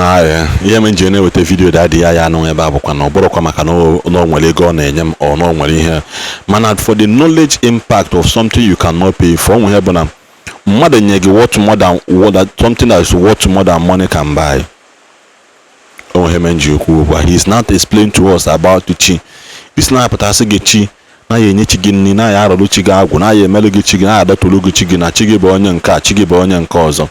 Na ihe m ji na-eweta video daddy ya anụ ebe a bụkwa na ọ bụrụkwa maka na o nwere ego ọ na-enye m, ọ na o nwere ihe, mana for the knowledge impact of something you cannot pay for. Onwe ihe bụ na mmadụ nye gị worth more than what, something that is worth more than money can buy. Onwe ihe m ji ekwu okwu a. He is not explain to us about chi. Isi na-apụtasị gị chi na ya enye chi gị nri, na ya arọrụ chi gị agwụ, na ya emelụ gị chi gị, na ya adọtụrụ gị chi gị, na chi gị bụ onye nke a, chi gị bụ onye nke ọzọ.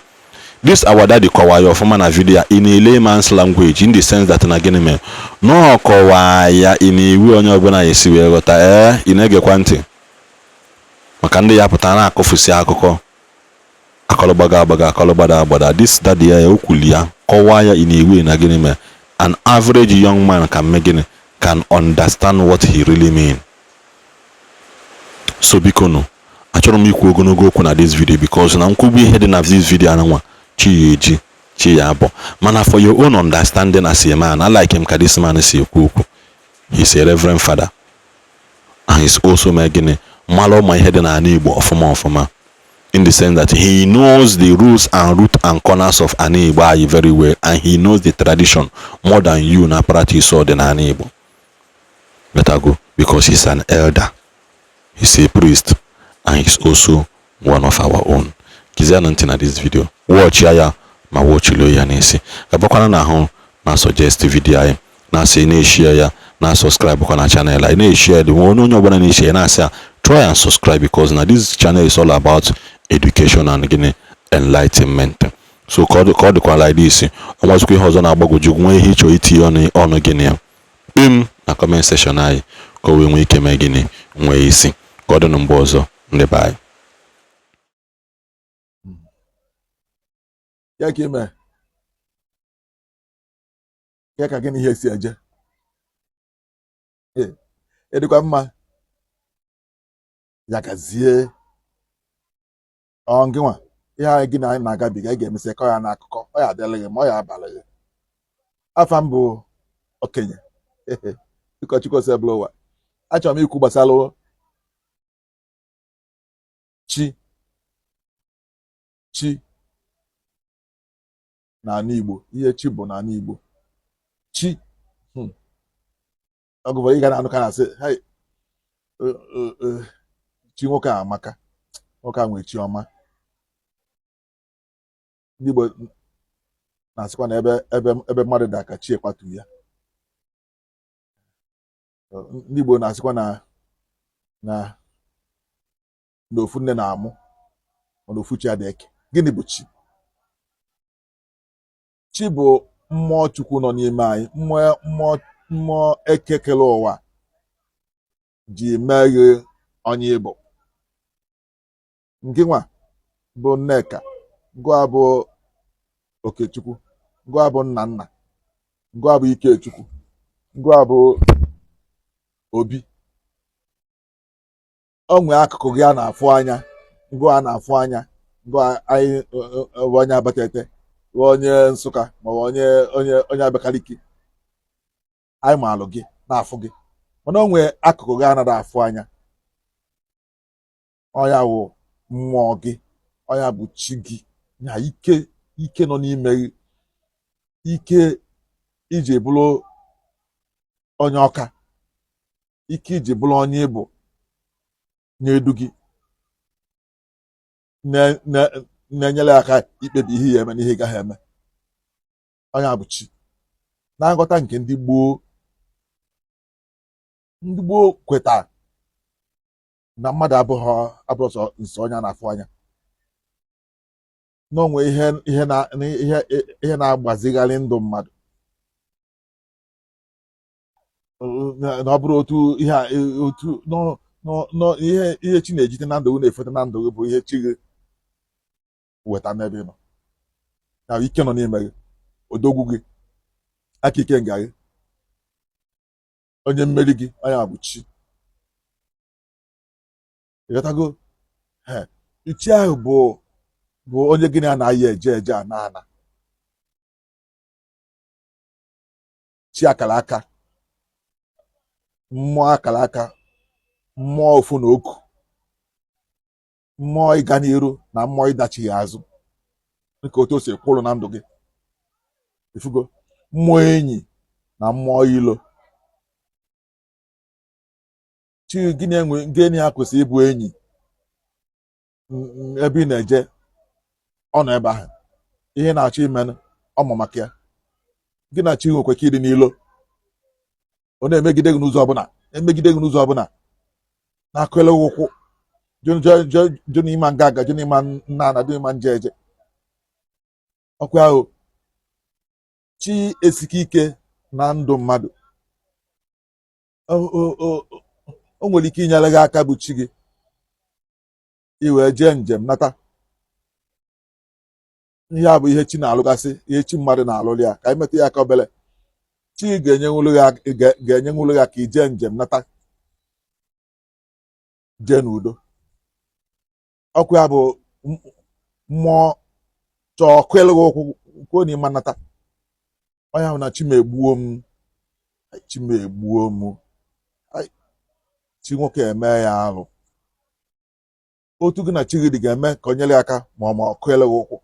This our daddy kọwaa ya ọfụma na video ya in a layman's language, in the sense that na gịnị mere na ọ kọwaa ya in iwu onye ọbụla ya esi wee ghọta. Ee, ị na-egekwa ntị maka ndị ya pụta na-akọfusi akụkọ akọlọgbaga agbaga, akọlọgbada agbada. This daddy ya, o kwuli ya, kọwaa ya in a way na gịnị mere an average young man can mee gịnị, can understand what he really mean. So biko nụ, achọrọ m ikwu ogologo okwu na this video because na nkwugbu ihe dị na this video anụnwa, chi ya eji chi ya abụọ. Mana for your own understanding as a man, I like him ka this man si ekwu okwu. He's a reverend father and he's also mee gịnị, mmalụ ụmụ ihe dị n'ala Igbo ọfụma ọfụma, in the sense that he knows the rules and root and corners of ana Igbo anyị very well, and he knows the tradition more than you na practice ọdịnala Igbo. Better go, because he's an elder, he's a priest, and he's also one of our own. Kizianụ ntị na this video, watch ya ma watchilo ya n'isi, gabakwana na ahụ na suggest video anyị, na-asị na-eshare ya, na subscribe kwa na channel anyị, na-eshare dị onye ọbụla na-eshare ya, na-asị ya try and subscribe, because na this channel is all about education and gịnị, enlightenment. So ka ọ dịkwa like this, ọ nwazikwa ihe ọzọ na-agbagwoju, nwee ihe ịchọ itinye ọnụ gịnị ya kpim na comment section anyị, ka o wee nwee ike mee gịnị, nwee isi. Ka ọ dị na mgbe ọzọ, ndị be anyị. Ya ka ime ya ka gịnị ihe si eje. Ee, ịdịkwa mma ya gazie. Ọ ngịnwa ihe anyị gị na anyị na-agabiga, ị ga-emesị kọ ya n'akụkọ. Ọ ya adịla gị ma ọ ya abalị gị. Afa m bụ okenye ụkọchukwu Osebụlụwa. Achọrọ m ikwu gbasara chi, chi n'ala Igbo, ihe chi bụ n'ala Igbo. Chi, ọgụbọ ị ga na-anụ ka na-asị, "Hey, chi nwoke a amaka, nwoke a nwee chi ọma." Ndị Igbo na-asịkwa na ebe mmadụ da ka chi ekwatu ya. Ndị Igbo na-asịkwa na ofu nne na-amụ, mana ofu chi adịghị eke. Gịnị bụ chi? Chi bụ mmụọ Chukwu nọ n'ime anyị, mmụọ ekekele ụwa ji mee gị onye ịbụ. Ngịnwa bụ Nneka, ngụa bụ Okechukwu, ngụa bụ Nnanna, ngụa bụ Ikechukwu, ngụa bụ Obi. O nwee akụkụ gị a na-afụ anya, ngụa na-afụ anya, ngụa anyị bụ onye Abatete, bụ onye Nsụka, maọbụ onye Abakaliki. Anyị maalụ gị, na-afụ gị, mana o nwee akụkụ gị anaghị afụ anya. Ọya wụ mmụọ gị, ọya bụ chi gị, na ike nọ n'ime gị, ike iji bụrụ onye ọka, ike iji bụrụ onye ịbụ, na-edu gị, na-enyere aka ikpebi ihe ya eme na ihe ị gaghị eme. Onye bụ chi na nghọta nke ndị gboo. Ndị gboo kweta na mmadụ abụghị abụrụ sọ nsọ onye a na-afụ anya, na onwe ihe na-agbazigharị ndụ mmadụ, na ọ bụrụ otu ihe a, otu ihe chi na-ejite na ndụ gị, na-efete na ndụ gị, bụ ihe chi gị weta n'ebe ị nọ, na ike nọ n'ime gị, odogwu gị, aka ike nga gị, onye mmeri gị, onye a bụ chi. Ịghọtago? Chi ahụ bụ onye gịnị a na-ayị eje eje a na-ana chi akara aka, mmụọ akara aka, mmụọ ofu na oku, mmụọ ịga n'iru na mmụọ ịdachighị azụ, dịka otu o si kwụrụ na ndụ gị. Ifugo mmụọ enyi na mmụọ ilo. Chi gị na-enwe gị enyi ha kwesịrị ịbụ enyi. Ebe ị na-eje, ọ nọ ebe ahụ. Ihe ị na-achọ ime, ọ ma maka ya. Gị na chi nwekwa ike ịdị n'ilo, ọ na-emegide gị n'ụzọ ọbụla, emegide gị n'ụzọ ọbụla, na-akụele gị ụkwụ, jụ n'ịma nga aga, jụ n'ịma nna ana, jụ n'ịma nje eje. Ọkwa ahụ chi esike ike na ndụ mmadụ. O nwere ike inyere gị aka bụ chi gị, i wee jee njem nata. Ihe a bụ ihe chi na-alụgasị, ihe chi mmadụ na-alụlị ya. Ka anyị metụ ya aka obele. Chi ga-enyenwulu gị aka ije njem nata, jee n'udo. Ọkwa ya bụ mmụọ chọọ kụelu gị ụkwụ, kwuo na ịma nata. Onye ahụ na chi m egbuo m, chi m egbuo m, chi nwoke eme ya alụ. Otu gị na chi gị dị ga-eme ka o nyere ya aka, ma ọ kụele gị ụkwụ.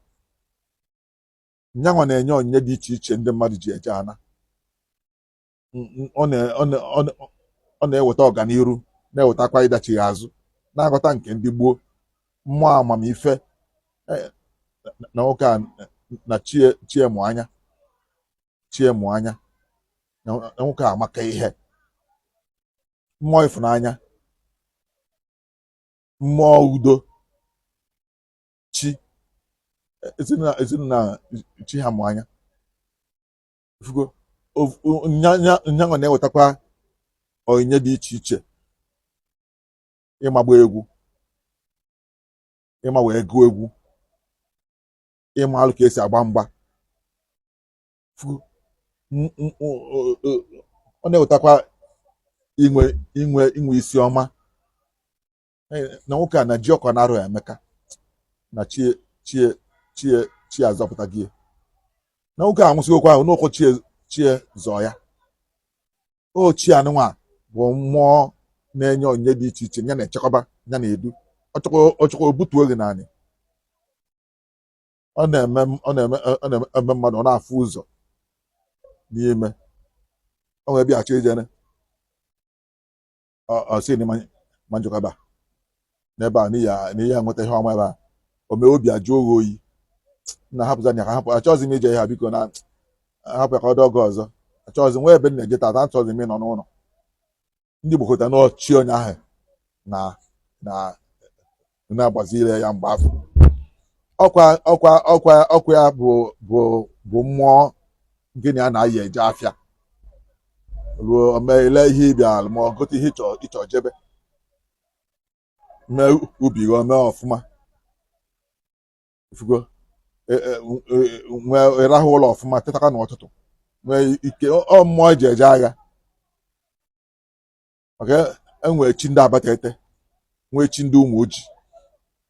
Nyanwa na-enye onyinye dị iche iche ndị mmadụ ji eje ana. Ọ na-eweta ọganiru, na-ewetakwa ịdachighị azụ, na-aghọta nke ndị gboo, mmụọ amamife na nwoke a na chiemụ anya, chiemụ anya na nwoke a amaka ihe. Mmụọ ịfụnanya, mmụọ udo, chi ezinụlọ chi ha mụ anya. Ifugo nyanwa na-ewetakwa onyinye dị iche iche, ịmagba egwu, ịma wee gụọ egwu, ịma alụ ka esi agba mgba. Ọ na-ewetakwa inwe inwe inwe isi ọma na nwoke a na ji ọkọ na-arụ emeka na chie chie chie chi azọpụta gị na nwoke a nwụsịgokwa ahụ n'ụkwụ chie chie zọọ ya. O chi anụnwa bụ mmụọ na-enye onyinye dị iche iche, ya na-echekwaba, ya na-edu. Ọchọkwa obutuo gị naanị. Ọ na-eme mmadụ ọ na-afụ ụzọ n'ime ọ nwere bịa achọ ijere ọ sị na ma njọkaba n'ebe a n'ihi ya nweta ihe ọma ebe a. O mee obi ajụ oghe oyi na hapụza anya ka hapụ, achọghịzi m ije ihe a, biko na hapụ ya ka ọ dị oge ọzọ. Achọghịzi nwa ebe m na-eje tata, achọghịzi m ịnọ n'ụlọ. Ndị Igbo kweta n'ọchị onye ahụ na na na-agbaziri ya mgbe afọ. Ọkwa ọkwa ọkwa ọkwa ya bụ bụ bụ mmụọ gịnị a na-ayị eje afịa ruo omee ile ihe ịbịa ma ọ gote ihe ịchọ ịchọ jebe mee ubi gị, omee ọfụma. Ifugo nwee ịrahụ ụlọ ọfụma, tetakwa n'ụtụtụ nwee ike. Ọ mmụọ eji eje agha, maka enwee chi ndị Abatete, nwee chi ndị ụmụ ojii,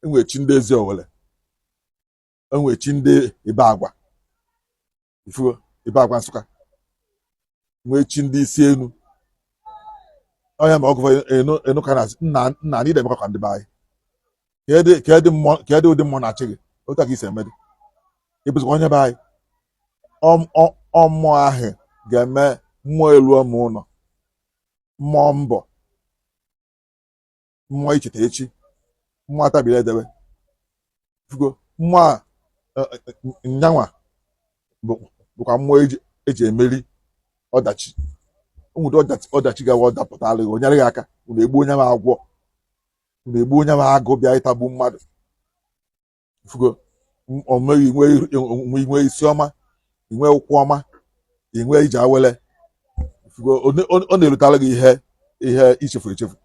enwee chi ndị ezi Owele, enwee chi ndị Ibe Agwa. Ifugo Ibe Agwa Nsụka, nwee chi ndị isi enu onye ma ọgụfọ enu ka na nna nna anyị na-emekwa ka ndị be anyị. Kedụ ụdị mmụọ na-achị gị? Otu a ka isi emedị ịbụzikwa onye be anyị. Ọ mmụọ ahụ ga-eme mmụọ elu ọma ụlọ, mmụọ mbọ, mmụọ icheta echi, mmụọ atabiri edebe. Fugo mmụọ a nyanwa bụkwa mmụọ eji emeri ọdachi. Onwere ọdachi gawa ọdapụta alụghị o nyere gị aka. Unu egbu onye ma agwọ, unu egbu onye ma agụ bịa ịtagbu mmadụ. Fugo o meghị inwe isi ọma, inwe ụkwụ ọma, inwe ije awele. Fugo ọ na-erutara gị ihe ihe ichefu echefu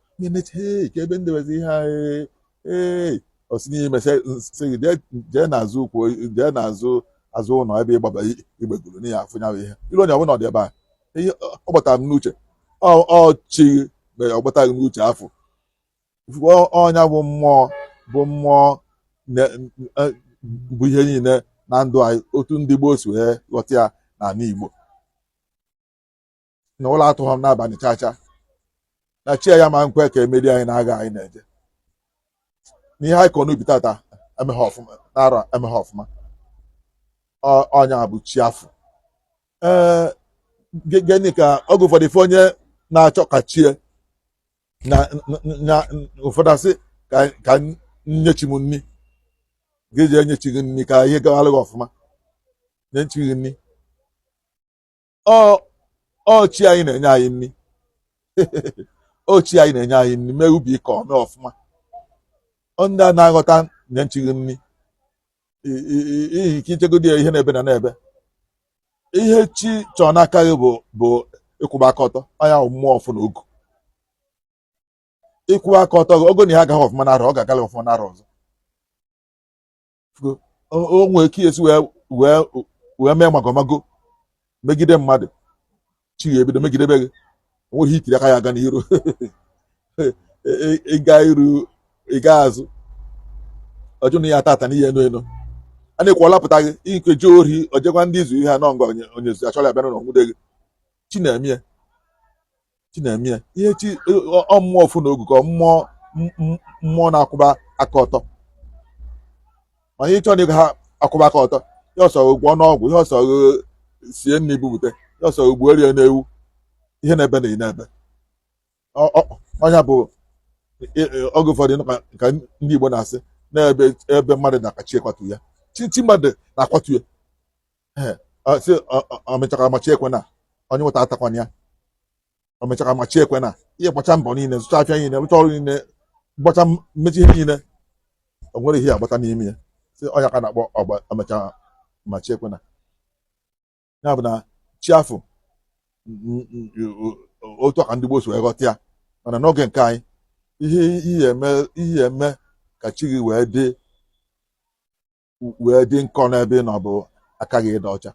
ka ebe ndebezi ihe a. Ee, o si n'ime sị gị jee n'azụ ukwu, jee n'azụ azụ ụlọ ebe ịgbaba igbegoro n'ihi afụ ya bụ ihe ilu onye ọbụla ọ dị ebe a. Ihe ọ gbatara m n'uche, ọ chi mere ọ gbataghị m n'uche afọ. Ọnya bụ mmụọ, bụ mmụọ bụ ihe niile na ndụ anyị, otu ndị gboo si wee ghọta ya n'ala Igbo na ụlọ atụghọ m n'abalị chaa chaa na chi ya ma nkwe ka emeri anyị na-agha anyị na-eje n'ihe anyị kọ n'ubi tata emeghe ọfụma, na-arọ emeghe ọfụma. Ọnya bụ chi afọ. Ee, gịnị ka oge ụfọdụ ife onye na-achọ ka chie na na ụfọdụ asị ka nye chi m nni, gị jee nye chi gị nni ka ihe gawara gị ọfụma, nye chi gị nni. Ọ chi anyị na-enye anyị nni, ọ chi anyị na-enye anyị nni, mee ubi ka ọ mee ọfụma. Ọ ndị a na-aghọta nye chi gị nni ihi ike ichegodi ya ihe na-ebe na na-ebe. Ihe chi chọọ n'aka gị bụ ịkwụba aka ọtọ. Anya bụ mmụọ ọfụ na ogu. Ịkwụba aka ọtọ gị, ogo na ihe agaghị ọfụma n'arọ, ọ ga-agala ọfụma n'arọ ọzọ. O nwee ike esi wee mee magomago megide mmadụ, chi ga-ebido megidebe gị. Onweghị itiri aka ya aga n'iru, ịga iru ịga azụ, ọjụ na ya tata n'ihe enu enu a na-ekwu ọlapụta gị ike jee ori, ojekwa ndị izu ihe anọ ngwa onye achọrọ ya bịa n'ụlọ nwude gị. Chi na-eme ya, chi na-eme ya ihe chi. Ọ mmụọ ofu na ogu ka mmụọ mmụọ na-akwụba aka ọtọ. Mana ịchọ na ịga ha akwụba aka ọtọ, ihe ọsọ gwọ n'ọgwụ, ihe ọsọ sie nri bupụta, ihe ọsọ gbuo rie n'ewu, ihe na-ebe na na-ebe. Ọnya bụ oge ụfọdụ ka ndị Igbo na-asị na-ebe ebe mmadụ na-akachi ekwatu ya, chi chi mmadụ na-akwatu ya. Sị o mechara machi ekwe na onye nweta atakwana ya, o mechara machi ekwe na ihe gbacha mbọ niile, zụcha afịa niile, rụcha ọrụ niile, gbacha mmechi ihe niile, o nwere ihe agbata n'ime ya. Sị ọnya ka na-akpọ ọgba o mechara machi ekwe na ya bụ na chi afụ otu a ka ndị gboo si wee ghọta ya. Mana n'oge nke anyị, ihe eme ka chi gị wee dị nkọ n'ebe ị nọ bụ aka gị ịdị ọcha.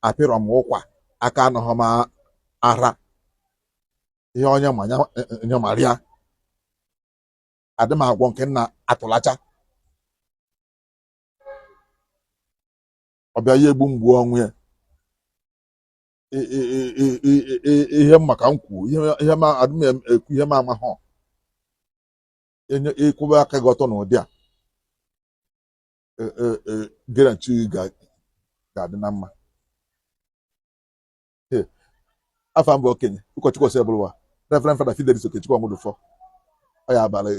Apịrọ m ụkwa aka anọghị m ara ihe onye ma nye maria adị m agwọ nke nna atụlacha ọbịa ya egbu mgbu ọnwụ ya. Ihe m maka m kwu ihe m adị m ekwu ihe m amaghọ. Ịkwụba aka gị ọtọ n'ụdị a, gị na chi gị ga-adị na mma. Afa m bụ okenye ụkọchukwu Osebụrụwa, Reverend Father Fidelis Okechukwu Ọnwụdụfọ. Ọ ya abalị.